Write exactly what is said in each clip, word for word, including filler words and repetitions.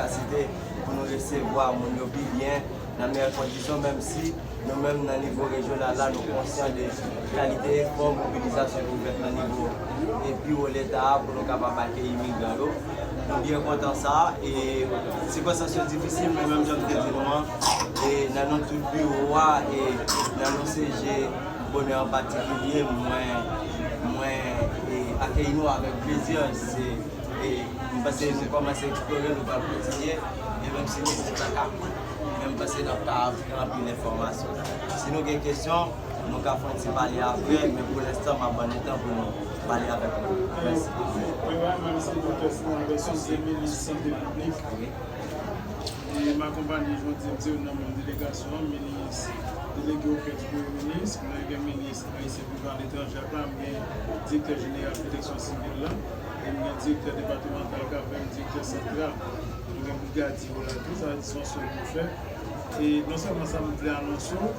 kapasite pou nou resevwa moun yo pi byen, nan meyè kondisyon, menm si nou menm nan nivo rejyonal la, nou konsyan de kalite efò mobilizasyon ki fèt nan nivo e pi wo Leta a pou nou kapab akeyi imigran yo. Nou byen kontan sa, e sikonstans yo difisil, men menm jan m te di nou an, e nan non tout biwo a, e nan non C G Bonè an patikilye, mwen, mwen e, akeyi nou avèk plezi. Se, e, m panse nou kòmanse eksplore, nou pral kontinye, e menm si nou pa ka kout, men m panse n ap ka antre anpil enfòmasyon. Si nou gen kesyon, nou ka fè yon ti pale apre, men pou lenstan, m ap ban nou tan pou nou pale avèk nou. Mèsi. Wi, wi, mwen se Doktè Sylvain Berceau, se minis sante piblik. Wi. E m akonpanye jodi m se youn nan manm delegasyon an, minis delege oprè di premye minis, mwen gen minis ayisyen vivan aletranje ak la, m gen direktè jeneral pwoteksyon sivil la, e m gen direktè depatmantal k avè m, direktè santral, nou gen brigadye yo la tou, sa vle di se yon sèl nou fè. E non sèlman sa m vle anonse w,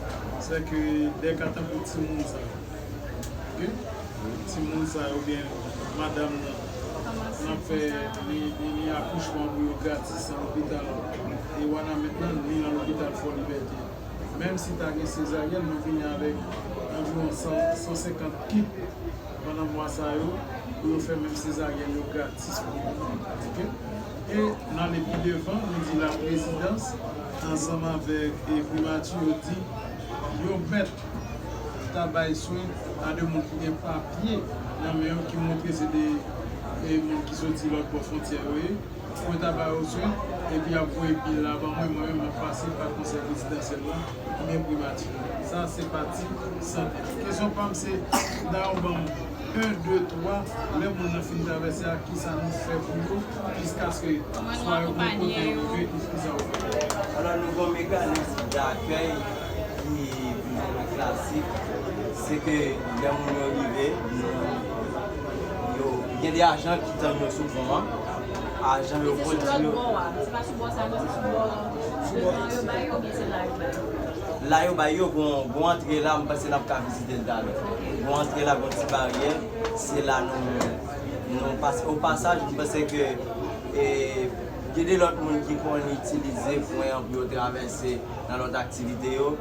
se ke dè ka tankou timoun sa yo, oke? Timoun sa yo oubyen madanm nan, n ap fè ni, ni, ni akouchman pou yo gratis nan lopital e Wanament lan, ni nan lopital Fò Libète. Menm si ta gen sezaryèn, nou vini avèk anviwon san, san senkant kit pandan mwa sa yo, pou yo fè menm sezaryèn yo gratis pou yo. Oke? E n ale pi devan, nou di laprezidans, ansanm avèk, e, primati, yo di yo mèt ta bay swen a de moun ki gen papye nan men yo ki montre se de, e, moun ki soti lòt bò fwontyè yo ye. Mwen ta ba yo swen, epi y ap voye bil la ban mwen, mwen menm m ap pase pa konsèy prezidansyèl la, oubyen primati. Sa se pati sante. Kesyon pa m se, da yo ban m en, de, twa, lè moun nan fin travèse a, kisa nou fè pou yo, jiskaske swa yo gen kote yo rive, kisa yo fè. Alò, nou gen yon mekanis dakèy ki plis ou mwen klasik, se ke lè moun yo rive, nou, yo, gen de ajan ki tann yo sou pon an. Ajan yo kontinye. Se sou lòt bò a, se pa sou bò sa, non, se sou bò devan yo bay yo, oubyen se la yo bay yo? La yo bay yo, gon, gon antre la, m panse n ap ka vizite l talè. Gon antre la, gon ti baryè, se la nou, nou pase. O pasaj, m panse ke, e, gen de lòt moun ki konn itilize pwen an pou yo travèse nan lòt aktivite yo.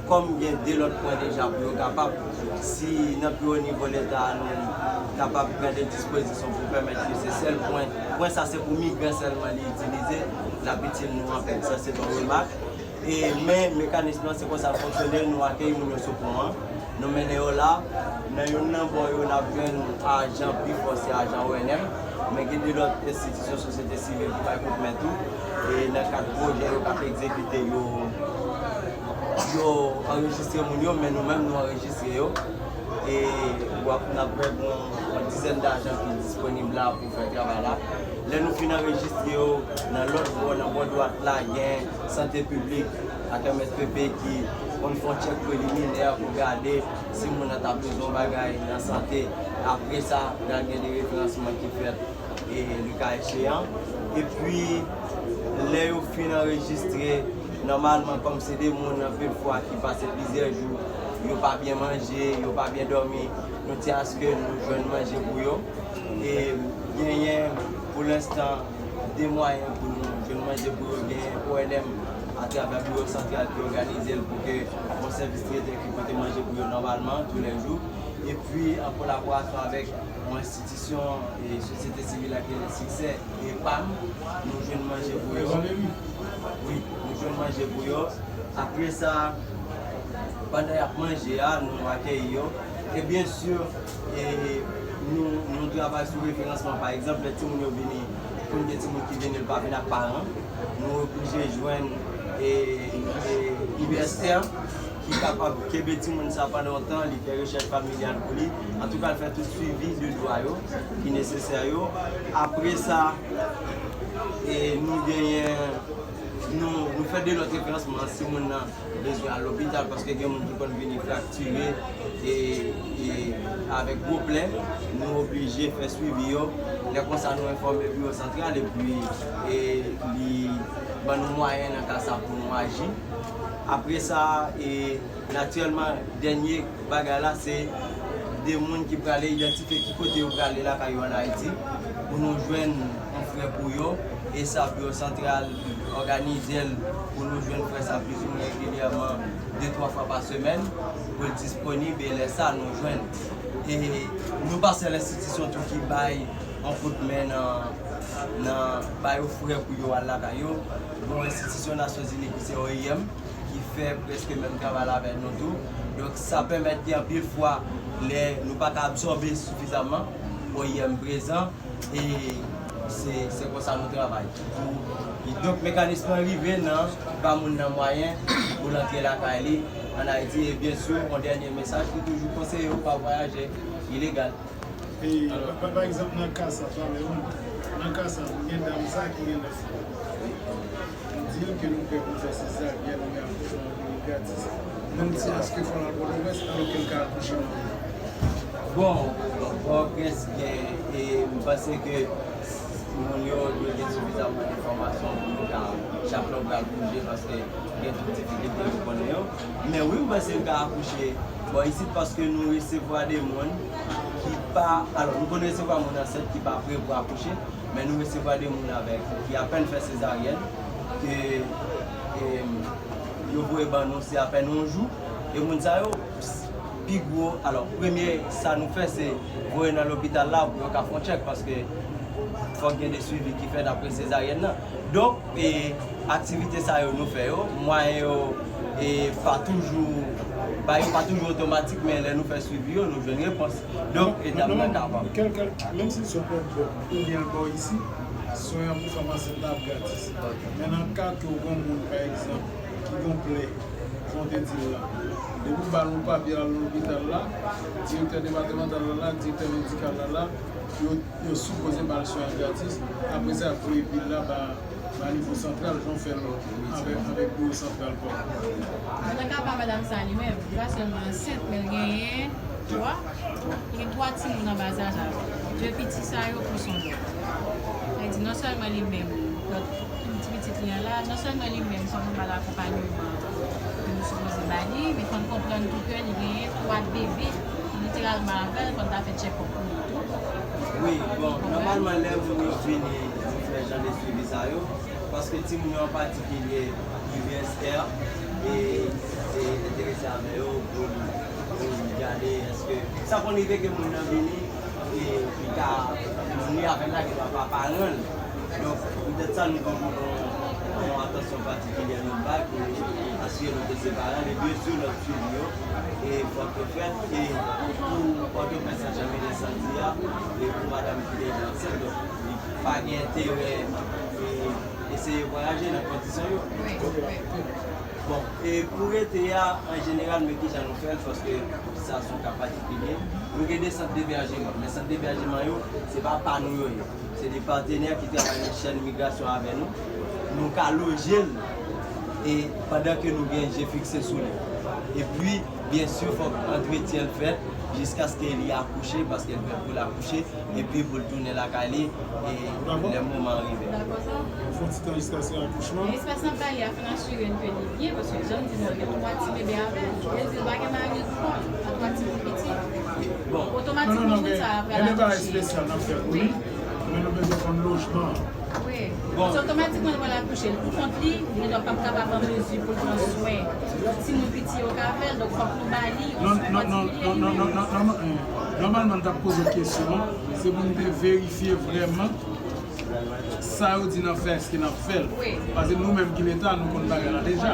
Kòm gen de lòt pwen deja pou yo kapab, si nan pi wo nivo Leta a nou kapab pran de dispozisyon pou pèmèt ke se sèl pwen, pwen sa se pou migran sèlman li itilize, l ap itil nou anpil. Sa se yon remak. E, men mekanis lan se konsa l fonksyone, nou akeyi moun yo sou pon an, nou mennen yo la. Nan youn nan bò yo, n ap jwenn ajan pi fò, se ajan O N M, men gen de lòt enstitisyon sosyete sivil ki bay kout men tou. E nan kad pwojè yo k ap egzekite, yo, yo anrejistre moun yo, men nou menm nou anrejistre yo. E w ap, n ap wè gon yon dizèn ajan ki disponib la pou fè travay la. Lè nou fin anrejistre yo, nan lòt bò, nan bò dwat la, gen sante piblik ak M S P P ki konn fè yon tchèk preliminè pou gade si moun nan ta bezwen yon bagay nan sante. Apre sa, pral gen de referansman ki fèt, e, le ka echeyan. Epi, lè yo fin anrejistre, nòmalman, kòm se de moun anpil fwa ki pase plizyè jou, yo pa byen manje, yo pa byen dòmi, nou di aske nou jwenn manje pou yo. E genyen, pou lenstan, de mwayen pou nou jwenn manje pou yo. Genyen O N M atravè biwo santral ki òganize l pou ke yon sèvis trete ki pote manje pou yo nòmalman, toulèjou. Epi, an kolaborasyon avèk yon enstitisyon e sosyete sivil ak siksè e pam, nou jwenn manje pou yo. Wi, nou jwenn manje pou yo. Apre sa, pandan y ap manje a, nou akeyi yo. E byen si, e, nou, nou travay sou referansman. Pa egzanp, lè timoun yo vini, konn gen timoun ki vini, l pa vin ak paran, nou oblije jwenn, e, e, I B S R ki kapab kenbe timoun sa pandan yon tan, li fè rechèch familyal pou li. Antouka, l fè tout swivi de dwa yo ki nesesè yo. Apre sa, e, nou genyen, nou, nou fè de lòt referansman si moun nan bezwen al lopital, paske gen moun ki konn vini fraktire e, e avèk gwo plè, nou oblije fè swivi yo. Lè konsa, nou enfòme biwo santral epi, e, li ban nou mwayen nan ka sa pou nou aji. Apre sa, e, natirèlman, dènye bagay la, se de moun ki prale idantifye ki kote yo prale lakay yo ann Ayiti, pou nou jwenn yon frè pou yo, E sa, biwo santral òganize l pou nou jwenn frè sa plizoumwen regilyèman, de twa fwa pa semèn, pou l disponib, e lè sa nou jwenn. E nou pa sèl enstitisyon tou ki bay yon kout men nan, nan ba yo frè pou yo al lakay yo. Gon enstitisyon Nasyonzini ki se O I M, ki fè prèske menm travay la avèk nou tou. Donk, sa pèmèt gen anpil fwa lè nou pa ka absòbe sifizamman, O I M prezan, e se, se konsa nou travay. Pou, donk, mekanis lan rive nan ba moun nan mwayen pou l antre lakay li ann Ayiti. E byen si, yon dènye mesaj, pou toujou konseye yo pa vwayaje ilegal. E, pa, pa egzanp, nan ka sa, talè, nan ka sa, gen dam sa ki gen nèf mwa. Nou di l ke nou prè pou l fè sezaryèn oubyen akouchman gratis. Nou di, èske fò l al Pòtoprens, alò ke l ka akouche nan Bon, Pòtoprens gen, e m panse ke moun yo dwe gen sifizamman enfòmasyon pou yo ka, chak lè w pral bouje, paske gen tout difikilte nou konnen yo. Men wi, m panse l ka akouche bò isit, paske nou resevwa de moun ki pa, alò, nou konn resevwa moun ansent ki pa pre pou akouche, men nou resevwa de moun avèk, ki apèn fè sezaryèn, ke, em, yo voye ban nou, se apèn yon jou, e moun sa yo, pi gwo, alò, premye sa nou fè, se voye nan lopital la pou yo ka fè yon tchèk, paske fòk gen de swivi ki fèt apre sezaryèn nan. Donk, e, aktivite sa yo nou fè yo, mwayen yo, e, pa toujou, ba yo pa toujou otomatik, men lè nou fè swivi yo, nou jwenn repons. Donk, e dam nan ka pran. Kèlkèl, menm si l sot lòt bò, ou gen l bò isit, swen an pou fanm ansent la ap gratis. Men nan ka ke w gen yon moun, pa egzanp, ki gen yon plè, jan w te di l la, depi w ba l yon papye al nan lopital la, direktè depatmantal la la, direktè medikal la la, yo, yo sipoze ba l swen an gratis. Apre sa, y ap voye bil la ba, ba nivo santral, jan w fè l avèk, avèk biwo santral pa w. Nan ka pa madanm sa li menm, li pa sèlman ansent, men l genyen twa, li gen twa timoun an bas aj avè l. De piti sa yo pou son lòt. Sa vle di, non sèlman li menm, lòt ti pitit li an la, non sèlman li menm, fò nou ba l akonpanyeman ke nou sipoze ba li, men fò n konprann tou ke li genyen twa bebe ki literalman avè l, fò n ta fè tchèkòp pou li tou. Wi, bon, nòmalman, lè moun yo vini, nou fè jan de swivi sa yo, paske timoun yo an patikilye, I V S R, e, e enterese avè yo pou, pou gade èske, sa konn rive ke moun nan vini, e li ka, moun li avè l la, gen dwa pa paran l. Donk, poutèt sa, nou pran yon, yon atansyon patikilyè nou bay pou asire nou ke se paran l, e byen si lòt swivi yo, e fòk yo fèt, e pou Pòtoprens sa janm desann di a, e pou madanm ki deja ansent, donk, li pa gen enterè, e, eseye vwayaje nan kondisyon yo. Wi, wi. Bon, e pou rete a, an jeneral, men kijan nou fè l, paske sa se yon ka patikilye. Nou gen de sant debèjman, men sant debèjman yo, se pa pa nou yo ye. Se de patenè ki travay nan chèn migrasyon avè nou. Nou ka loje l, e pandan ke nou gen je fikse sou li. Epi, byen si, fòk antretyen l fèt jiskaske li akouche, paske l prè pou l akouche, epi pou l tounen lakay li, e lè moman an rive. Dakò, sa. Fò ti tan jiskaske akouchman. Men espas n ap ba li a fin asire n ke li byen, paske jan m di nou, gen twa ti bebe avè l. Sa vle di l pa gen mari l pou kò l, a twa timoun piti. Bon. Otomatikman, moun sa a pral akouche. Gen de bagay espesyal n ap fè pou li, men nou bezwen konn lojman an. Wi. Bon. Paske otomatikman, li pral akouche, li pou kont li, li gen dwa p ap kapab an mezi pou l pran swen timoun piti yo k avè l, donk fòk nou ba li yon swen patikilye li menm. Non, non, non, non, non, non, non, non, eh, nòmalman, n t ap poze w kesyon an, se pou n te verifye vrèman sa yo di n ap fè, èske n ap fè l. Wi. Paske nou menm ki Leta, nou konn bagay la deja.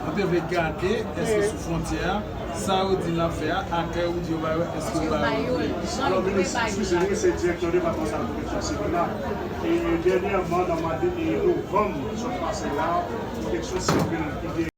Nou te vle gade, èske sou fwontyè a, sa yo di n ap fè a, akèy ou di yo ba yo, èske yo ba yo vre. Alò, minis, eskize m, wi, se direktè depatmantal pwoteksyon sivil la. E dènyèman, nan mwa de, e novanm ki sot pase la, pwoteksyon sivil ki te